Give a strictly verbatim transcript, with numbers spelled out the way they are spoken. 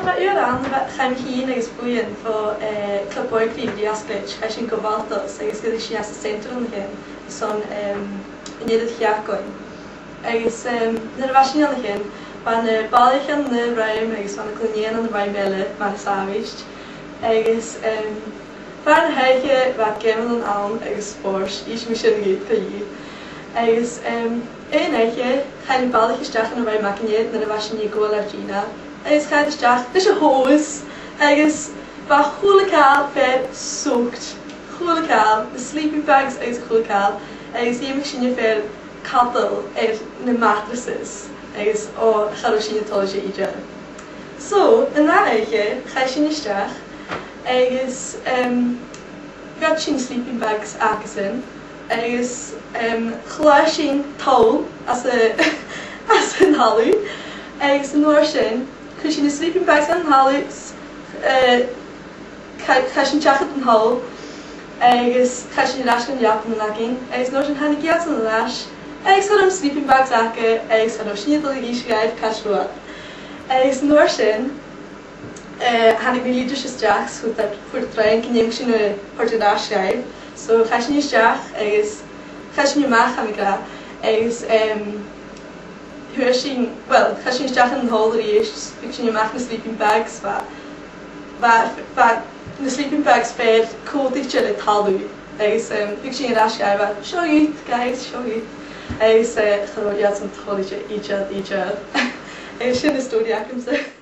Uair an, chaidh mi fhìn agus buidheann bho, eh, Club Boyar Craoibh Ghlaschu, chaidh sinn gu Bhaltois agus dh'fhuirich sinn anns an Central an sin, son, em, an deireadh-sheachdain. Agus, em, nuair a bha sinn an sin, bha na balaich ann an aon rùm agus bha na cluinnean ann an rùm eile, mar as àbhaist. Agus, em, fad na h-oidhche bha geamannan ann agus spòrs, is mi sin a dh'fhaodadh. Agus, em, aon oidhche, chaidh na balaich a-steach dhan rùm againne nuair a bha sinn a' gabhail ar dìnnear. Agus chaidh iad a-steach leis a' hose, agus bha a h-uile càil fìor soaked. A h-uile càil, na sleeping bags agus a h-uile càil, agus dh'fheumadh sinne fìor cadal air na mattresses, agus, o, cha robh sinne toilichte idir. So, an ath oidhche, chaidh sinn a-steach, agus, em, ghoid sinn na sleeping bags acasan, agus, em, chladhaich sinn toll às a, às an talamh, agus an uair sin, chuir sinn na sleeping bags dhan talamh, eh, cha-, chaidh sinn a-steach dhan toll, agus chaidh sinn air ais dhan leapannan againn, agus an uair sin thàinig iadsan air ais, agus cha robh na sleeping bags aca, agus cha robh sinne a' dol a dh'innse dhaibh càit an robh iad. Agus an uair sin, eh, thàinig na leaders a-steach, so that, fhuair iad ràdh gun dèanadh sinn a thoirt air ais dhaibh. So chaidh sinn a-steach agus chaidh sinn a-mach, tha mi ag ràdh, agus, em, fhuair sinn, well, chaidh sinn a-steach dhan toll a-rithist, thug sinn a-mach na sleeping bags, bha, bha, bha na sleeping bags fìor còmhdaichte le talamh, agus, em, thug sinn air ais dhaibh, bha, "Seo dhut, guys, seo dhut." Agus, eh, cha robh iadsan toilichte idir, idir. Agus sin an stòiridh agamsa.